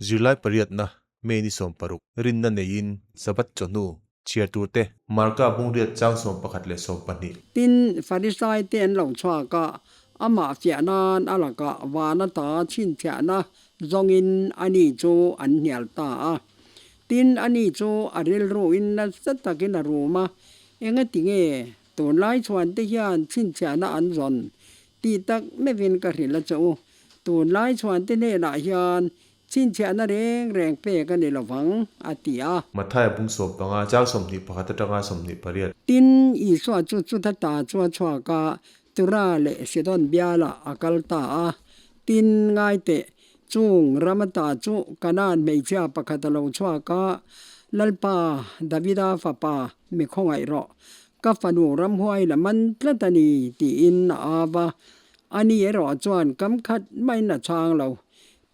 Zirlai pariatna, May ni 16, rinna neiin Sabbath chawhnu chhiar turte. Marka bungriat chang 11 leh 20. Tin, Farisaite an lo chhuak a, amah fiah nan a lakah vana ta chhinchhiahna zawngin ani chu an hnial ta a. Tin, ani chu a rilruin nasa takin a rum a, Engati nge tunlai chhuante hian chhinchhiahna an zawn tih tak meuhin ka hrilh a che u. Tunlai chhuante hnenah hian chhinchhiahna reng reng pek a ni lovang, a ti a. Mathaia bung 15, chang 21 atanga 28. Tin, Isua chu chutha ta chu a chhuak a, Tura leh Sidon bialah a kal ta a. Tin, ngaiteh, chung rama ta chu Kanaan hmeichhia pakhat a lo chhuak a, Lalpa, Davida fapa, mi khawngaih rawh. Ka fanu ramhuai la man tlat a ni, tiin a au va. Ani erawh chuan kam khat maiin a chhang lo.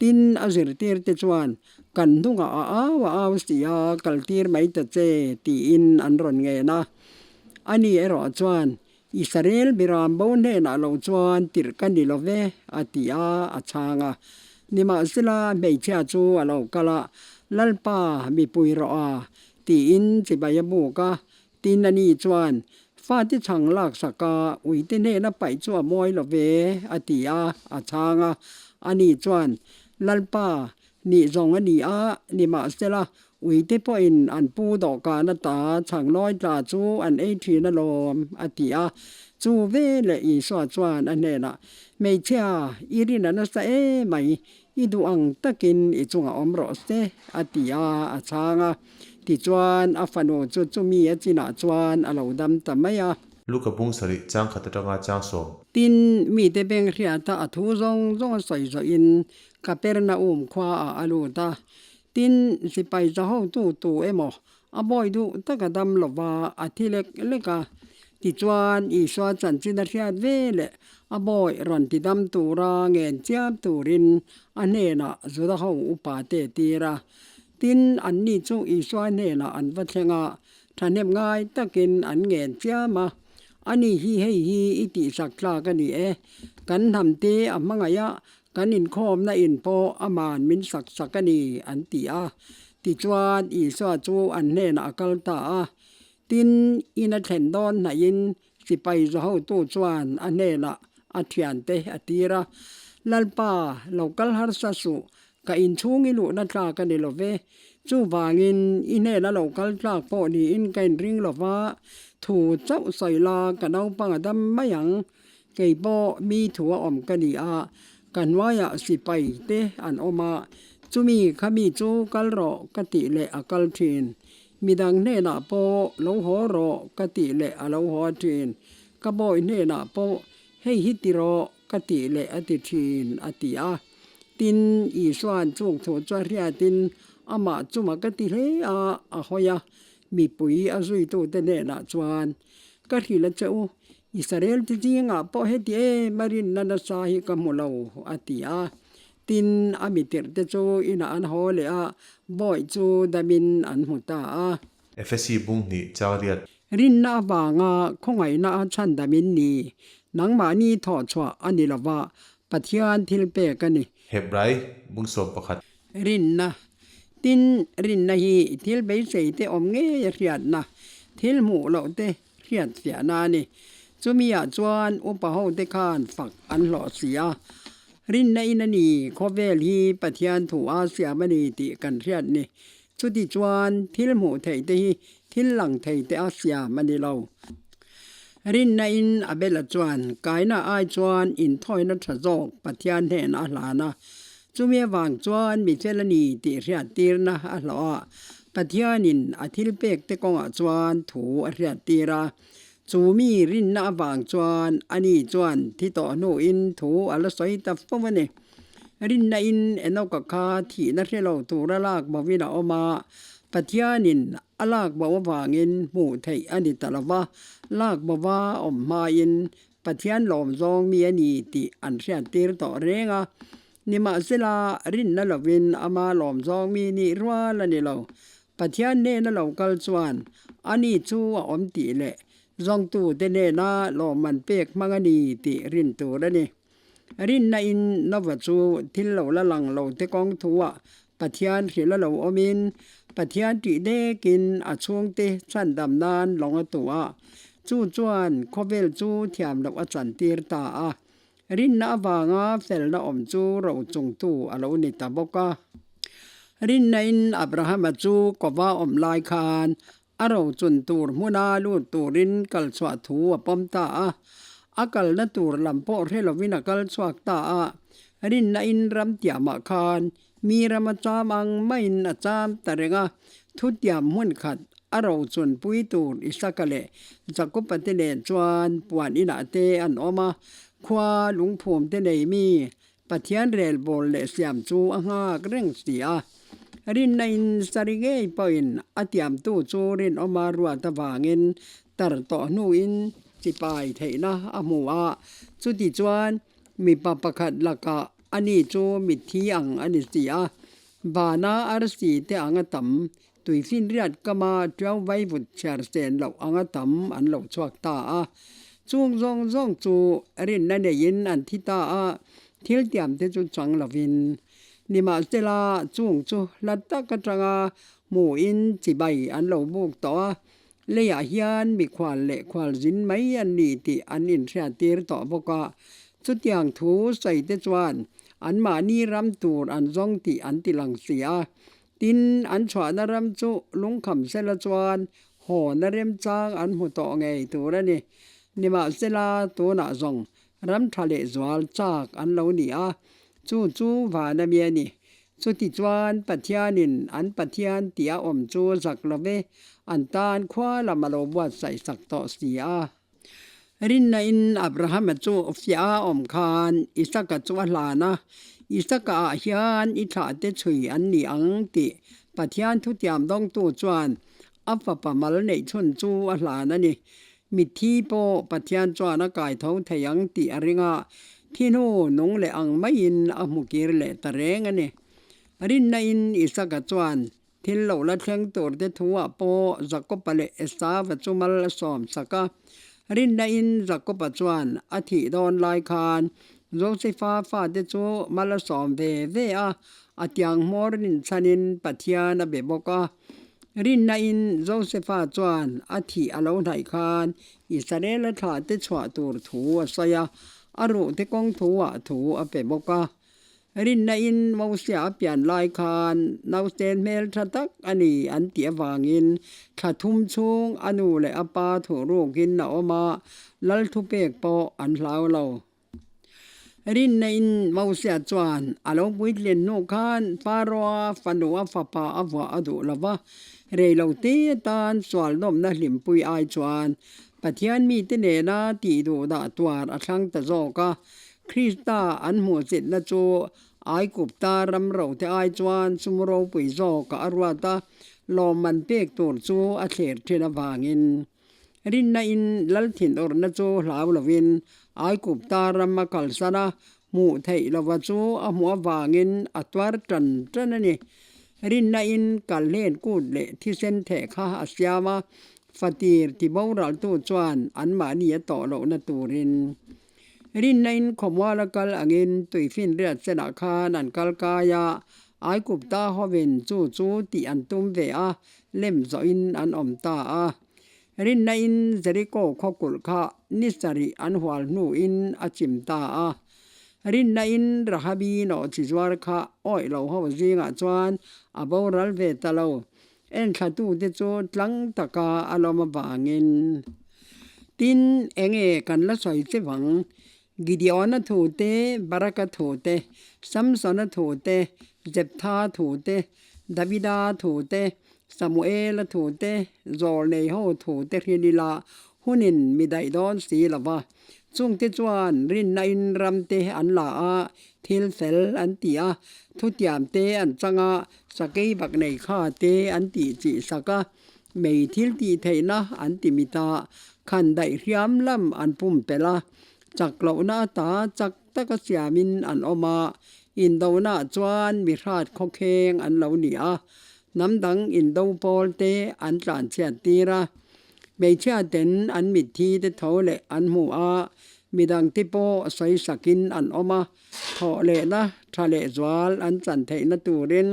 Tin, a zirtirte chuan, Kan hnungah a au a au si a, kaltir mai ta che, tiin an rawn ngen a. Ani erawh chuan, Israel biram bo hnenah lo chuan tirh ka ni lo ve, a ti a, a chhang a. Nimahsela, hmeichhia chu a lo kal a, Lalpa, mipui rawh a, tiin chibai a buk a. Tin ani chuan, Fate chhang laksak a, uite hnena paih chu a mawi lo ve, a ti a, a chhang a. Ani chuan, Lalpa, nih zawng a ni a, nimahsela, uite pawhin an pu dawhkan ata chhang nawi tla chu an ei thin alawm, a ti a. Chu veleh Isua chuan a hnenah, Hmeichhia, i rin a nasa emai, I duh ang takin i chungah awm rawh se, a ti a, a chhang a. Tichuan, a fanu chu chumi a chinah chuan a lo dam ta mai a. Luka bung sarih chang khat atanga chang sawm. Tin, mite beng hriata a thu zawng zawng a sawi zawhin Kapernaum khuaah a lut a. Tin, sipai za hotu tu emaw A bawi duh tak a dam lo va, a thi lek lek a. Tichuan, Isua chanchin a hriat ve leh a bawi rawn ti dam tura ngen chiam turin a hnenah Juda ho upa te tir a. Tin, anni chu Isua hnenah an va thleng a, thahnem ngai takin an ngen chiam a. Ani hi hei hi i tihsak tlak a ni e, kan hnam te a hmangaih a, Kan inkhawmna in pawh aman min sak sak a ni, an ti a. Tichuan, Isua chu an hnenah a kal ta a. Tin, in a thlen dawn hnaihin sipai zahotu chuan a hnenah a thiante a tir a, Lalpa, lo kal harsa suh, ka inchhung i luhna tlak a ni lo ve. Chuvangin, i hnena lo kal tlak pawh niin ka inring lo va, thu chauh sawi la ka naupang a dam mai ang. Kei pawh mi thu a awm ka ni a, ka hnuaiah sipai te an awm a, chumi kha mi chu kal rawh ka tih leh a kal thin. Midang hnenah pawh lo haw rawh ka tih leh a lo haw thin. Ka bawi hnenah pawh hei hi ti rawh ka tih leh a ti thin, a ti a. Tin, Isua'n chung thu chu a hriatin amah chuma ka ti hle a, a hawi a, mipui a zuitute hnenah chuan, Ka hrilh a che u, Israel te zingah pawh heti em a rinna nasa hi ka hmu lo, a ti a. Tin, a mitirh te chu inah an haw leh a, bawih chu damin an hmu ta a. Efesi bung hnih chang riat. Rinna avanga khawngaihna a chhandamin ni, nangmahni thawhchhuah a ni lova, Pathian thil pek a ni. Hebrai bung 11. Rinna. Tin, rinna hi thil beisei te awm ngei a hriatna, thil hmuh loh te hriat fiahna a ni. Chumiah chuan upa hote khan fak an hlawh si a. Rinna in a ni, khawvel hi Pathian thu a siam a ni tih kan hriat ni. Chuti chuan thil hmuh theih te hi thil lang thei te a siam a ni lo. Rinna in Abela chuan kaina ai chuan inthawina tha zawk Pathian hnenah a hlan a. Chumi avang chuan mi fel a ni tih hriattirna a hlawh a, Pathianin a thil pekte kawngah chuan thu a hriattir a. Chu mi rinna avang chuan ani chuan thi tawh hnuin thu a la sawi ta fo a ni. Rinna in Enoka kha thihna hre lo tura lak bovin a awm a, Pathianin a lak bo avangin hmuh theih a ni ta lo va, lak bova awm hmain Pathian lawm zawng mi a ni tih an hriattir tawh reng a. Nimahsela, rinna lovin ama lawm zawng mi nih rual a ni lo. Pathian hnena lo kal chuan ani chu a awm tih leh zawngtute hnena lawmman pek hmang a ni tih rin tur a ni. Rinna in Nova chu thil lo la lang lo te kawng thuah Pathian hrilh a lo awmin, Pathian tih dekin a chhungte chhandam nan lawng a tuah. Chu chuan khawvel chu thiam loh a chantir ta a. Rinna avanga felna awm chu rochungtu a lo ni ta bawk a. Rinnain Abrahama chu kova awm lai khan A rochun tur hmuna lut turin kal chhuah thu a pawm ta a, a kalna tur lam pawh hre lovin a kal chhuak ta a, rinna in ram tiamah khan mi ram a cham ang maiin a cham ta reng a, thutiam hmun khat a rochun pui tur Isaka leh Jakoba te nen chuan puan inah te an awm a, khua lungphum te nei mi Pathian relbawl leh siam chu a nghak reng si a, rinna in sari ngei pawhin a tiamtu chu rinawma ruat avangin tar tawh hnuin chipai theihna a hmu a, chuti chuan mipa pakhat lakah ani chu mitthi ang a ni si a, vana arsi te anga tam Tuifinriat kama tiau vaivut chhiar sen loh anga tam an lo chhuak ta a. Chung zawng zawng chu rinna neiin an thi ta a, thil tiam te chu chang lovin. Nimahsela, chung chu hla tak atanga hmuhin chibai an lo buk tawh a, leiah hian mikhual leh khualzin mai an ni tih an inhriattir tawh bawk a. Chutiang thu sawi te chuan anmahni ram tur an zawng tih an ti lang si a. Tin, an chhuahna ram chu lungkham sela chuan hawna remchang an hmu tawh ngei tur a ni. Nimahsela, tunah zawng ram tha leh zual chak an lo ni a, chu chu van a mi a ni. Chuti chuan Pathianin an Pathian tih a awm chu zak lo ve, an tan khua lam a lo buatsaih sak tawh si a. Rinna-in Abrahama chu fiah a awm khan Isaka chu a hlan a, Isaka-ah hian i thlahte chhui an ni ang tih Pathian thutiam dawngtu chuan a fapa mal neih chhun chu a hlan a ni. Mitthi pawh Pathian chuan a kai tho thei ang tih a ring a, thi hnu nung leh ang maiin a hmu kir leh ta reng a ni. Rinna-in Isaka chuan Thil lo la thleng tur te thuah pawh Jakob-a leh Esau-a chu mal a sawm sak a. Rinna-in Jakob-a chuan a thih dawn lai khan Josefa fate chu mal a sawm ve ve a, a tiang hmawr rinchhanin Pathian a be bawk a. Rinna-in Josefa chuan a thih a lo hnaih khan Israel-a thlahte chhuah tur thu a sawi a, a ruhte kawng thuah thu a pe bawk a. Rinna in Mosia a pian lai khan naute hmel tha tak a ni an tih avangin thla thum chhung a nu leh a pa thuh rukin a awm a, lal thupek pawh an hlau lo. Rinna in Mosia chuan a lo puitlin hnu khan Pharaoh-a fanu a fapa a vuah a duh lo va, reilote atan sualnawmna hlimpui ai chuan Pathian mite nena tih duh dah tuar a thlang ta zawk a, Krista an hmuhchitna chu Aigupta ram rote ai chuan sum ropui zawkah a ruat a, lawmman pek tur chu a thlir thin avangin rinna in lal thinurna chu hlau lovin Aigupta ram a kalsan a, hmuh theih lova chu a hmuh avangin a tuar tan tan a ni. Rinna in kalhlen kut leh thisen theh kha a siam a, fatir ti boraltu chuan anmahni a tawh lohna turin Rinna in khawmual a kal angin tuifinriat senah khan an kal kai a, Aigupta hovin chu chu tih an tum ve a, lem zawhin an awm ta a. Rinna in Jeriko khaw kulh kha ni sarih an hual hnuin a chim ta a. Rinna in Rahabi nawhchi zuar kha awih lo ho zingah chuan a boral ve ta lo. Enthlatute chu tlang taka a lawm avangin tin enge kan la sawi che vang? Gideona thu te, Baraka thu te, Samsona thu te, Jeptha thu te, Davida thu te, Samuela thu te, Zawlnei ho thu te hrilh ila hunin mi daih dawn si lo va. Chungte chuan rinna in ram te an la a, thil fel an ti a, thutiam te an chang a, sakei bak nei kha te an tih chih sak a, mei thil tih theihna an ti mit a, khan daih hriam lam an pumpelh a, chak lohna ata chak taka siamin an awm a, indona chuan mi hrat khawkheng an lo ni a, hnam dang indo pawl te an tlanchhiat tir a. Hmeichhia ten an mitthi te tho leh an hmu a, Midangte pawh sawisakin an awm a, thawh lehna tha lehzual an chan theihna turin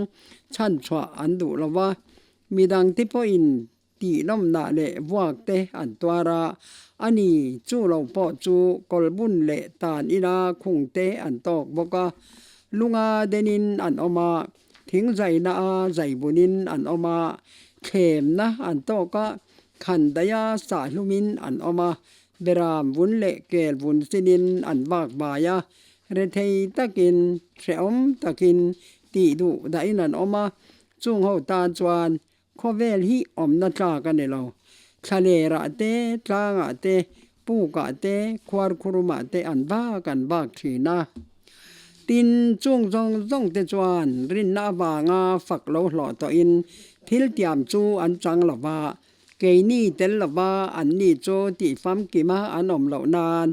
chhanchhuah an duh lo va. Midangte pawhin tihnawmnah leh vuak te an tuar a, a ni chu lo pawh chu kawlbun leh tan ina khung te an tawk bawk a, lunga denin an awm a, thing zaina a zaibunin an awm a, thlemna an tawk a, khan daia sahlumin an awm a, beram vun leh kel vun sinin an vak vai a, rethei takin, hrehawm takin tih duh dahin an awm a, chung ho tan chuan Khawvel hi awmna tlak a ni lo. Thlalerah te, tlangah te, pukah te, khuarkhurumah te an vak an vak thin a. Tin, chung zawng zawng te chuan rinna avanga fak lo hlawh tawhin thil tiam chu an chang lo va, keini tel lova anni chu tihfamkima an awm loh nan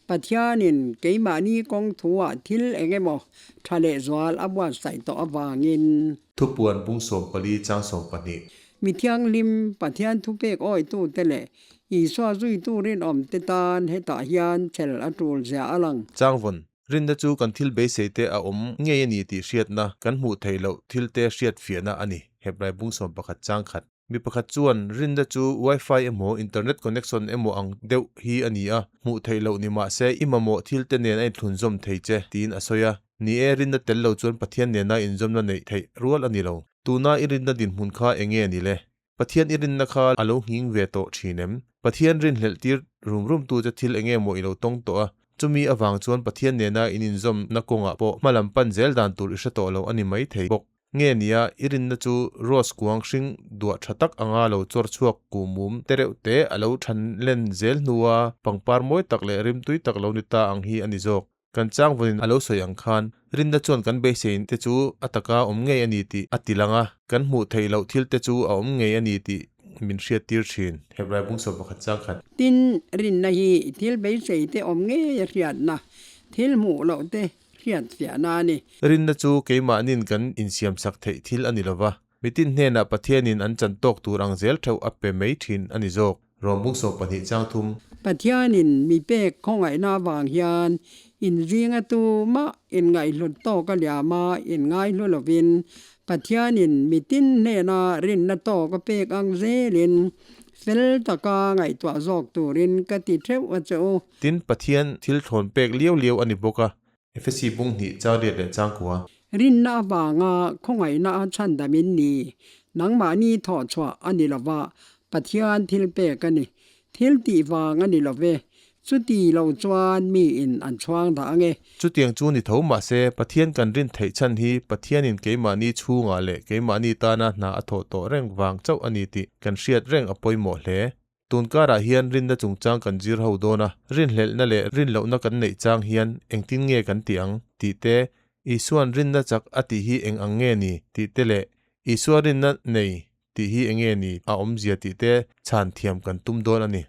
Pathianin keimahni kawng thuah thil eng emaw tha lehzual a buatsaih tawh avangin. Thupuan bung 14 chang 12. Mi thianghlim, Pathian thupek awitute leh Isua zuitu rinawmte tan hetah hian chhel a tul zia a lang. Changvawn, rinna chu kan thil beiseite a awm ngei a ni tih hriatna, kan hmuh theih loh thilte hriat fiahna a ni, Hebrai bung 11 chang khat. Mi pakhat chuan rinna chu Wi-Fi emaw internet connection emaw ang deuh hi a ni a, hmuh theih loh ni mah se i mamawh thilte nen a inthlunzawm thei che, tiin a sawi a. Ni e, rinna tel lo chuan Pathian nena inzawmna neih theih rual a ni lo. Tuna i rinna dinhmun kha eng nge ni le? Pathian i rinna kha a lo nghing ve tawh thin em? Pathian rinhlelh tir rum rum tu che thil eng nge maw i lo tawng tawh a? Chumi avang chuan Pathian nena in inzawmna kawngah pawh hmalam pan zel dan tur i hre tawh lo a ni mai thei bawk. Nge nia, i rinna chu rose kuang hring duah tha tak anga lo chawr chhuak kuhmum te reuh te a lo than len zel hnua pangpar mawi tak leh rimtui tak lo ni ta ang hi a ni zawk. Kan changvawnin a lo sawi ang khan, rinna chuan kan beisein te chu a taka awm ngei a ni tih a ti lang a, kan hmuh theih loh thil te chu a awm ngei a ni tih min hriattir thin. Hebrai bung 11 chang khat. Tin, rinna hi thil beisei te awm ngei a hriatna, thil hmuh loh te hriatfiahna a ni. Rinna chu keimahnin kan insiamsak theih thil a ni lo va, mitin hnenah Pathianin an chan tawk tur ang zel theuh a pe mai thin a ni zawk. Rawng bung 12 chang thum. Pathianin mi pek khawngaihna avang hian inzinga tumah inngaihhlut tawk a liam a, inngaihlu lovin Pathianin mitin hnena rinna tawk a pek ang zelin fel taka ngaihtuah zawk turin ka ti theuh a che u. Tin, Pathian thil thlawn pek liau liau a ni bawk a. Efesi bung hnih chang riat leh chang kua. Rinna avanga khawngaihna a chhandamin ni, nangmahni thawhchhuah a ni lova, Pathian thil pek a ni. Thil tih vang a ni lo ve, chuti lo chuan miin an chhuang dah ang e. Chutiang chu ni tho mahse, Pathian kan rin theih chhan hi Pathianin keimahni chhungah leh keimahni tana hna a thawh tawh reng vang chauh a ni tih kan hriat reng a pawimawh hle. Tun karah hian rinna chungchang kan zir ho dawn a, rinhlelhna leh rinlohna kan neih chang hian engtin nge kan tih ang? tih te, Isua'n rinna chak a tih hi eng ang nge ni? tih te leh Isua rinna nei tih hi eng nge ni a awmzia tih te chhan thiam kan tum dawn a ni.